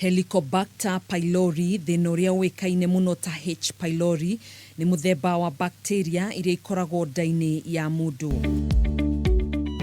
Helicobacter pylori, thĩna ũrĩa ũĩkaine mũno ta H. Pylori, nĩ mũthemba wa bacteria iria ikoragwo nda-inĩ ya mũndũ.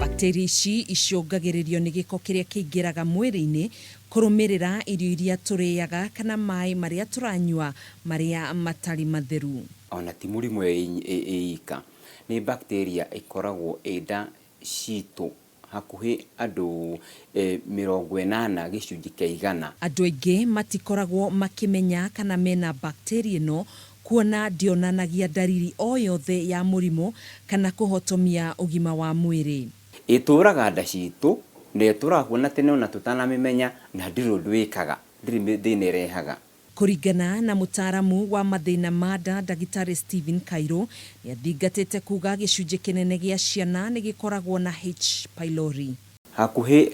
Bacteria ici icũngagĩrĩrio nĩ gĩko kĩrĩa kĩingĩraga mwĩrĩ-inĩ kũrũmĩrĩra irio iria tũrĩaga kana maĩ marĩa tũranyua marĩa matarĩ matheru. Ona ti mũrimũ ĩ ika, nĩ bacteria ĩkoragwo ĩ nda citũ hakuhĩ andũ 80%. Andũ aingĩ matikoragwo makĩmenya kana mena bacteria ĩno kuona ndĩonanagia ndariri o yothe ya mũrimũ kana kũhotomia ũgima wa mwĩrĩ. Ĩtũraga nda citũ na ĩtũraga kuo na tene ona tũtanamĩmenya na ndĩrĩ ũndũ ĩkaga, ndĩrĩ thĩna ĩrehaga. Kũringana na mũtaaramu wa mathĩna ma nda Ndagĩtarĩ Stephen Kairũ, nĩathingatĩte kuga gĩcunjĩ kĩnene gĩa ciana nĩgĩkoragwo na H. Pylori. Hakuhĩ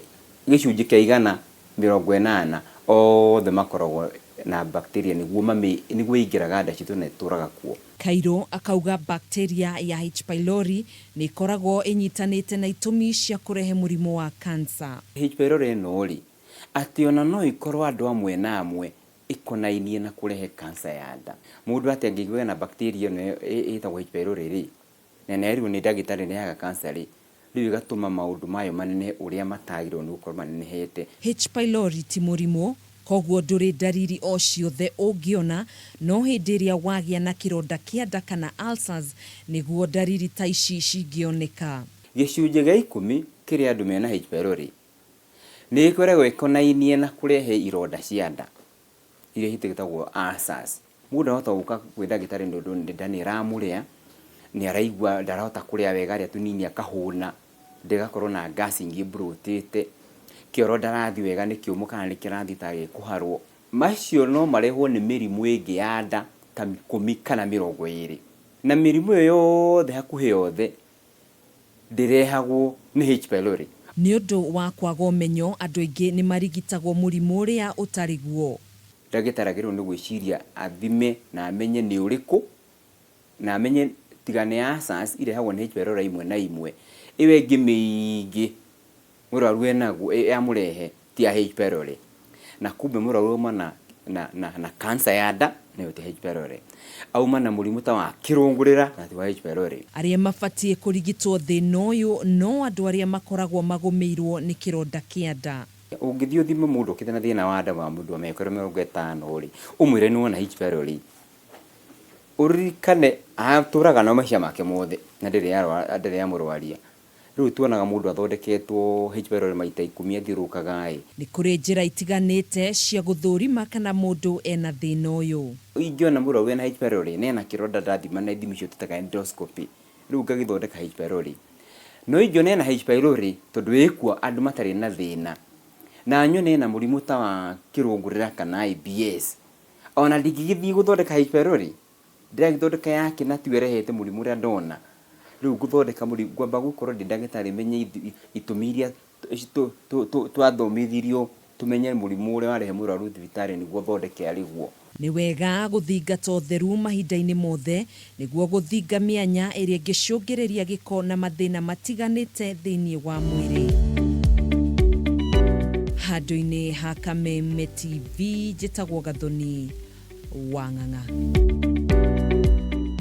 80% othe makoragwo na bacteria nĩguo mami nĩguo ĩingĩraga nda citũ na ĩtũraga kuo. Kairũ akauga bacteria ya H. Pylori nĩ ĩkoragwo ĩnyitanĩte na itũmi cia kũrehe mũrimũ wa cancer. H. Pylori ĩno rĩ, atĩ ona no ĩkorwo andũ amwe na amwe ĩkonainie na kũrehe cancer ya nda. Mũndũ atĩ angĩigua ena bacteria ĩno ĩtagwo H. Pylori rĩ, na nĩ erirwo nĩ ndagĩtarĩ ĩrehaga cancer rĩ, rĩu ĩgatũma maũndũ mayo manenehe ũrĩa matagĩrĩirwo nĩ gũkorwo manenehete. H. Pylori ti mũrimũ, koguo ndũrĩ ndariri o ciothe ũngĩona, no hĩndĩ ĩrĩa wagĩa na kĩronda kĩa nda kana ulcers nĩguo ndariri ta ici cingĩoneka. 10% kĩrĩa andũ mena H. Pylori nĩ ĩkoragwo ĩkonainie na kũrehe ironda cia nda iria citĩtagwo ulcers. Mũndũ ahota gũka kwĩ ndagĩtarĩ nĩ ũndũ nda nĩ ĩramũrĩa, nĩ araigua ndarahota kũrĩa wega, arĩa tũnini akahũna, nda ĩgakorwo na gas ingĩ ĩmburũtĩte, kĩoro ndarathiĩ wega nĩ kĩũmũ kana nĩ kĩrathiĩ ta gĩkũharwo. Macio no marehwo nĩ mĩrimũ ĩngĩ ya nda ta 10 kana 20. Na mĩrimũ ĩyo yothe hakuhĩ yothe ndĩrehagwo nĩ H. Pylori. Nĩ ũndũ wa kwaga ũmenyo, andũ aingĩ nĩ marigitagwo mũrimũ ũrĩa ũtarĩ guo. Ndagĩtarĩ agĩrĩirwo nĩ gwĩciria athime na amenye nĩ ũrĩkũ, na amenye tiga nĩ ulcers irehagwo nĩ H. Pylori imwe na imwe, ĩyo ĩngĩ mĩingĩ mũrwaru enaguo yamũrehe ti ya H. Pylori. Na kumbe mũrwaru auma na, na, na, na cancer ya nda nayo ti H. Pylori. Auma na mũrimũ ta wa kĩrũngũrĩra na ti wa H. Pylori. Arĩa mabatiĩ kũrigitwo thĩna ũyũ no andũ arĩa makoragwo magũmĩirwo nĩ kĩronda kĩa nda. Ũngĩthiĩ ũthime mũndũ ũkĩte na thĩna wa nda wa mũndũ wa mĩaka 50 rĩ, ũmwĩre nĩ wona H. Pylori, ũririkane atũraga na maica make mothe na ndĩrĩ yamũrwaria. Rĩu tuonaga mũndũ athondeketwo H. Pylori maita 10 athiũrũrũkaga ĩ. Nĩ kũrĩ njĩra itiganĩte cia gũthũrima kana mũndũ ena thĩna ũyũ. Ingĩona mũrwaru ena H. Pylori na ena kĩronda ndathima na ithimi icio twĩtaga endoscopy, rĩu ngagĩthondeka H. Pylori. No ingĩona ena H. Pylori tondũ ĩkuo andũ matarĩ na thĩna, na nyone ena mũrimũ ta wa kĩrũngũrĩra kana IBS, ona ndingĩgĩthiĩ gũthondeka H. Pylori, ndĩragĩthondeka yake na tiwe ĩrehete mũrimũ ũrĩa ndona. Rĩu ngũthondeka mũrimũ, ngwamba gũkorwo ndĩ ndagĩtarĩ menye itũmi iria twathomithirio tũmenye mũrimũ ũrĩa warehe mũrwaru thibitarĩ nĩguo thondeke arĩ guo. Nĩ wega gũthingata ũtheru mahinda-inĩ mothe nĩguo gũthinga mĩanya ĩrĩa ĩngĩcũngĩrĩria gĩko na mathĩna matiganĩte thĩinĩ wa mwĩrĩ. Handũ-inĩ ha Kameme TV, njĩtagwo Gathoni wa Ng'ang'a.